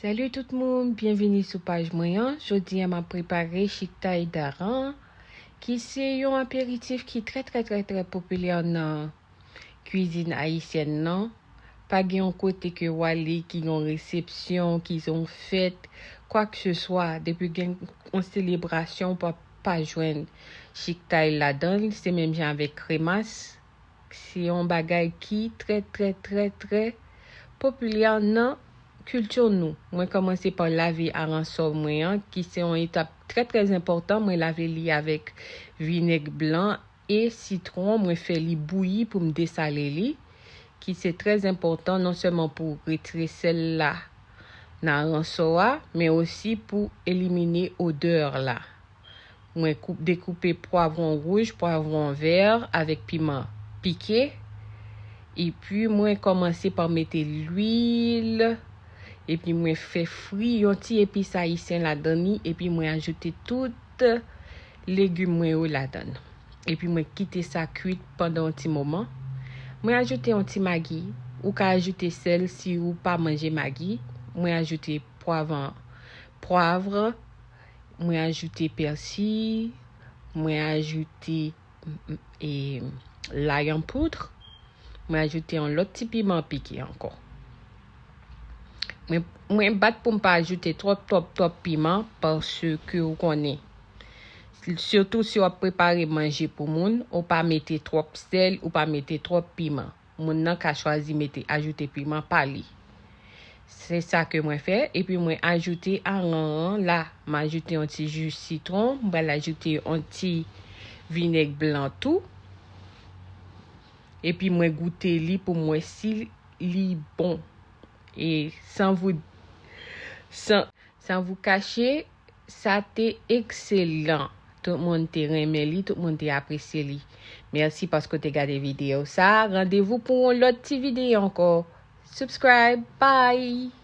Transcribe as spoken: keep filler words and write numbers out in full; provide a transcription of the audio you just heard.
Salut tout moun, byenvini sou paj mwen an. Jodi a m ap prepare chiktay daran, ki se yon aperitif ki trè trè trè trè popilè nan kwizin ayisyèn nan. Pa gen yon kote ke w ale ki gen yon resepsyon, ki gen yon fèt, kwa ke se swa, depi gen yon selebrasyon, w p ap pa jwenn chiktay ladan l. Se menm jan avèk kremas. Se yon bagay ki trè trè trè trè popilè nan kilti nou. Mwen kòmanse pa lave aransò mwen an, ki se yon etap trè trè enpòtan. Mwen lave li avèk vinèg blan e sitwon. Mwen fè li bouyi pou m desale li, ki se trè enpòtan non sèlman pou retire sèl la nan aransò a, men osi pou elimine odè la. Mwen koup, dekoupe pwavwon wouj, pwavwon vè avèk piman pike. Epi mwen kòmanse pa mete lwil. Epi mwen fè fri yon ti epis ayisyen ladan li. Epi mwen ajoute tout legim mwen yo ladan. Epi mwen kite sa kwit pandan yon ti moman. Mwen ajoute yon ti magi. Ou ka ajoute sèl si ou pa manje magi. Mwen ajoute pwav, pwav. Mwen ajoute pèsi, mwen ajoute, mm, e, lay an poud, mwen ajoute yon lòt ti piman pike ankò. Mwen, mwen bat pou m pa ajoute twòp, twòp, twòp piman, paske ou konnen, sitou si w ap prepare manje pou moun, ou pa mete twòp sèl, ou pa mete twòp piman. Moun nan ka chwazi mete, ajoute piman pa li. Se sa ke mwen fè. Epi mwen ajoute aran an la. M ajoute yon ti ji sitwon. M pral ajoute yon ti vinèg blan tou. Epi mwen goute li pou m wè si li bon. E san vou, san, san vou kache, sa te ekselan. Tout moun te renmen li, tout moun te apresye li. Mèsi paske w te gade videyo sa. Randevou pou yon lòt ti videyo ankò. Subscribe. Bye!